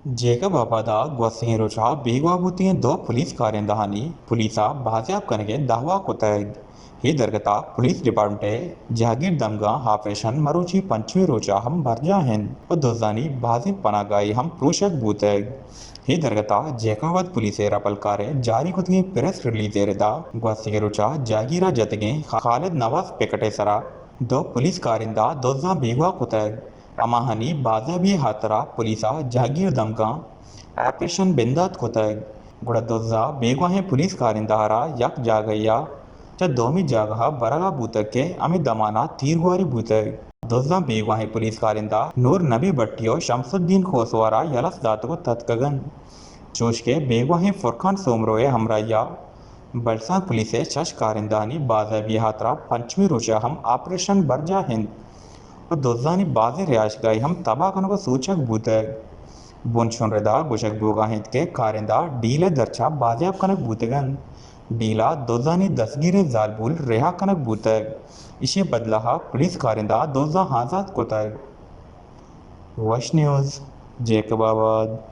جیکب آباد ءَ گوستگیں روچ ءَ بیگواہ بوتگیں دو پولیس کارندہانی پولیس ءَ بازیاب کنگ ءِ دعوا کتگ۔ اے درگت ءَ پولیس ڈیپارٹمنٹ ءِ جہگیر دمگاں آپریشن مروچی پنچمی روچ ءَ ہم برجاہ انت ءُ دزانی بازیں پناہ گاہے ہم پروشگ بوتگ۔ اے درگت ءَ جیکب آباد پولیس ءِ رپلکار ءِ جاری کتگیں پریس ریلیز ءِ ردا گوستگیں روچ ءَ جہگیر ءَ جتگیں خالد نواز پکٹ ءِ سرا دو پولیس کارندہ دزاں بیگواہ کتگ۔ ہماہانی بازیابی ءِ ہاترا پولیس ءَ جہگیر دمگاں آپریشن بندات کتگ، گڑا دز ءَ بیگواہیں پولیس کارندہ ءَ را یک جاگہے ءَ چہ دومی جاگہ ءَ برگ ءَ بوتگ کہ ہمے دمان ءَ تیرگواری بوتگ۔ دزاں بیگواہیں پولیس کارندہ نور نبی بٹی ءُ شمس الدین کھوسو ءَ را یلہ داتگ ءُ تتکگ انت، چوش کہ بیگواہیں فرقان سومرو ءِ ہمراہی ءَ بلسان پولیس ءِ شش کارندہانی بازیابی ءِ ہاترا پنچمی روچ ءَ ہم آپریشن برجاہ انت ءُ دزانی بازیں رہائشگاہے ہم تباہ کنگ ءُ سوچگ بوتگ۔ بنشون ردا گوشگ بوگ ءَ انت کہ کارندہ ڈیل ءِ درچ ءَ بازیاب کنگ بوتگ انت۔ ڈیل ءَ دزانی دستگیریں زالبول رہا کنگ بوتگ۔ ایشی ءِ بدلہ ءَ پولیس کارندہ دزاں آزات کتگ۔ وش نیوز، جیکب آباد۔